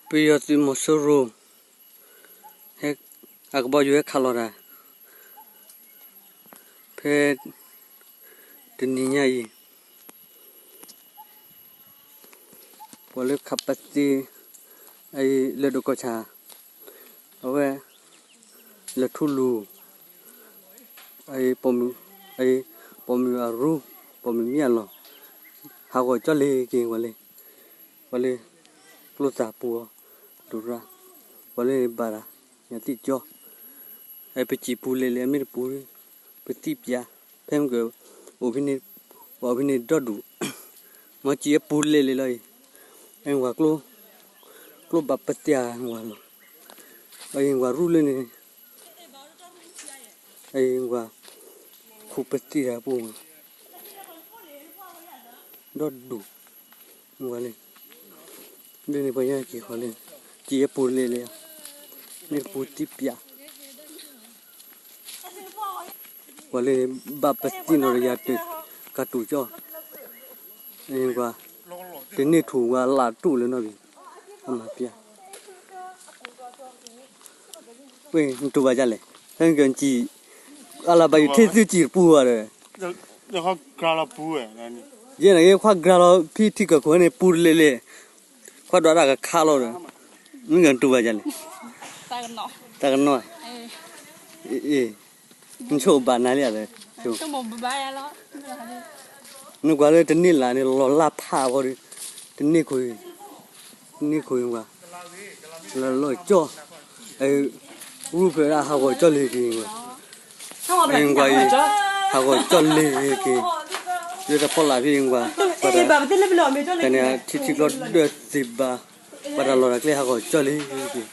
ပယီၤသုးမီၤစိရိၤ ဟဲ အကဘီယူၤဟဲခးလီၤတၢ် ဖဲ တနံၤညါအံၤ ပှၤလၢခးပသံ အံၤ လၢဒိးကီၢ်ဆၣ် အဝဲ လဲၤထူလူၤ အံၤ ပိာ်မုၣ် အံၤ ပိာ်မုၣ်အရူ ပိာ်မုၣ်မံအလီၢ် ဟးဂီၤကၠီလ့ၤက့ၤ ပှၤလၢ ပှၤလၢ ကျိသၣ်ပူၤအီၤ ဒိၣ်ရၣ် ပှၤလၢဘၣ်တၢ် ညၣ်သ့ၣ်ကၠီ အံၤ ပစံၣ်ပူၤလဲၤလဲၤ အမ့ၢ်တပူၤ ပသံပၠး ဖဲမ့ၢ်က အိၣ်ဖဲန့ၣ် ပှၤအိၣ်ဖဲန့ၣ်ဒီဒူၣ် မ့ၢ်စံၣ်အပူၤလဲၤလဲၤလီၤအံၤ အံၤဝၤကျိ ကျိဘၣ်ပသံဝၤလီၤ အံၤဝၤရူၣ်လၢန့ၣ် အံၤဝၤ ခူၣ်ပသံတၢ်ပူၤ ဒီဒူၣ် ဝၤလၢ ဒ်န့ၣ်ပှၤညါက့ၤဃီလၢ စံၣ်အပူၤလဲၤလဲၤ မ့ၢ်တပူၤသံပၠး ပှၤလၢ ဘၣ်ပသံနီၢ်တယၤတၢ် ကတူၢ်ကၠီ အံၤပှၤ တန့ၢ်ထူၣ်ဝဲလၢတူၢ်လၢနီတဘ့ၣ် အမၤပၠး ဝ့ၢ် နတူၢ်ဘၣ်ဒ်လဲၣ် ဖဲနကစံၣ် အလၢဘၣ်ယထံၣ်သုစံၣ်တပူၤဘၣ်ဒီး ယဲန့ၣ်ဂ့ၤ ခွါကြၤလီၤဖံထံကၢၢ်ခိၣ်န့ၣ် ပူၤတလဲၤလဲၤ ခွါဒွးတၢ်ကခးလီၤဒီး မ့ၢ်ကနတူၢ်ဘၣ်ဒ်လဲၣ် တၢ်ကနီၣ် အ့ၣ် နဆိၣ်ဘၣ်နၤလံဒီး နကွၢ်လၢတန့ၢ်လၢ်န့ၣ် လီၤလၢ်ဖးဝဲဒီး တန့ၢ်ခိၣ် တန့ၢ်ခိၣ်ဝဲ လၢလီၤကၠီ အံၤ ရူၢ်ဖျၢၣ်ဒၣ်ဟးဂီၤကၠီလ့ၤက့ၤဝဲ အံၤကွၢ်အံၤ ဟးဂီၤကၠီလ့ၤက့ၤ လၢတၢ်ဖီလာ်ဖဲအံၤကွၢ် ပှၤတၢ် တၢ်န့ၣ်ထံထံကျိဒၢသ့ဘၣ် ပှၤတၢ်လီၢ်တၢ်ကျဲဟးဂီၤကၠီလ့ၤက့ၤ